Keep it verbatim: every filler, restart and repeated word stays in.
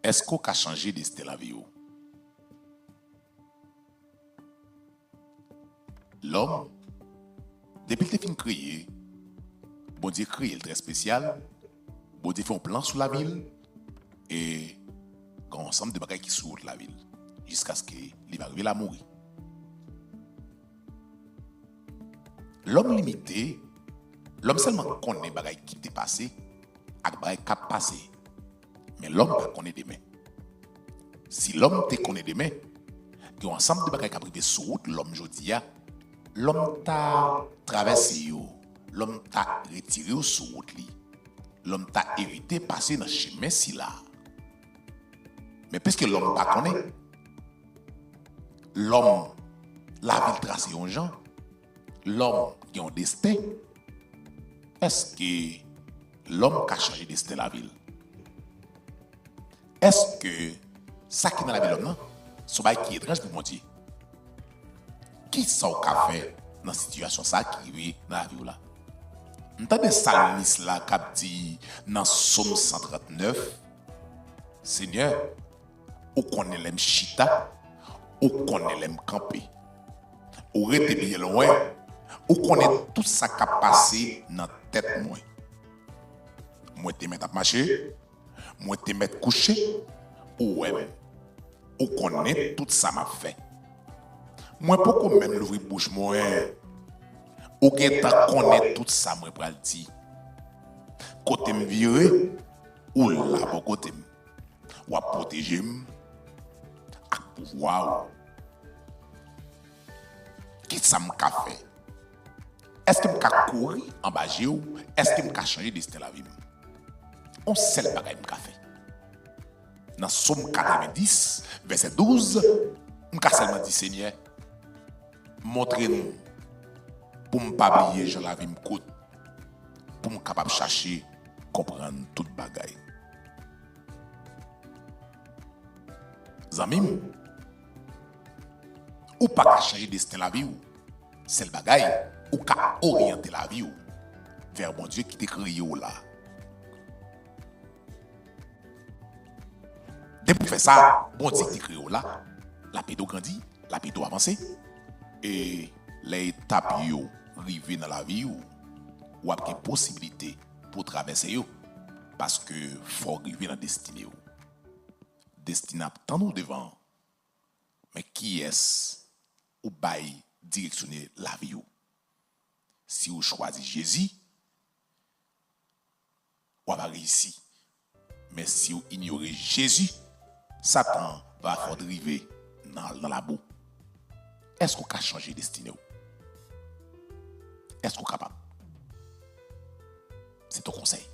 Èske w ka chanje desten lavi w? Lòm, depi l te fin kreye, Bondye kreye l trè espesyal. Bondye fè yon plan sou lavi l, e gen yon ansanm de bagay ki sou wout lavi l, jiskaske li va rive la mouri. Lòm limite, lòm sèlman konnen bagay ki te pase ak bagay k ap pase. Men lòm pa konnen demen. Si lòm te konnen demen, gen yon ansanm de bagay k ap rive sou wout lòm jodi a, lòm ta travèse yo, lòm ta retire yo sou wout li, lòm ta evite pase nan chemen sila. Men piske lòm pa konnen, lòm, lavi l trase yon jan, lòm gen yon desten, èske lòm ka chanje desten lavi l? Èske sa ki nan lavi lòm nan se yon bagay ki etranj pou Bondye? Kisa w ka fè nan sitiyasyon sa a ki rive nan lavi w la? M tande salmis la k ap di nan Sòm san trannèf, Senyè, ou konnen lè m chita, ou konnen lè m kanpe, ou rete byen lwen, ou konnen tout sa k ap pase nan tèt mwen. Mwen te mèt ap mache, mwen te mèt kouche, ou wè m. Ou konnen tout sa m ap fè. Mwen poko menm louvri bouch mwen, ou gentan konnen tout sa mwen pral di. Kote m vire, ou la bò kote m. W ap pwoteje m ak pouvwa w. Kisa m ka fè? Èske m ka kouri anba je w? Èske m ka chanje desten lavi m? On sèl bagay m ka fè. Nan Sòm katrevenndis, vèsè douz, m ka sèlman di, Senyè, montre m pou m pa bliye jan lavi m kout, pou m kapab chache konprann tout bagay. Zanmi m, ou pa ka chanje desten lavi w. Sèl bagay, ou ka oryante lavi w vè Bondye ki te kreye w la. Depi w fè sa, Bondye ki te kreye w la, l ap ede w grandi, l ap ede w avanse. E lè etap yo rive nan lavi w, w ap gen posibilite pou w travèse yo. Paske fò w rive nan destine w. Destine ap tann ou devan. Men kiyès ou bay direksyone lavi w? Si w chwazi Jezi, w ap reyisi. Men si w inyore Jezi, Satan va fè w rive nan, nan labou. Èske w ka chanje destine w? Èske w kapab? Se ton konsèy.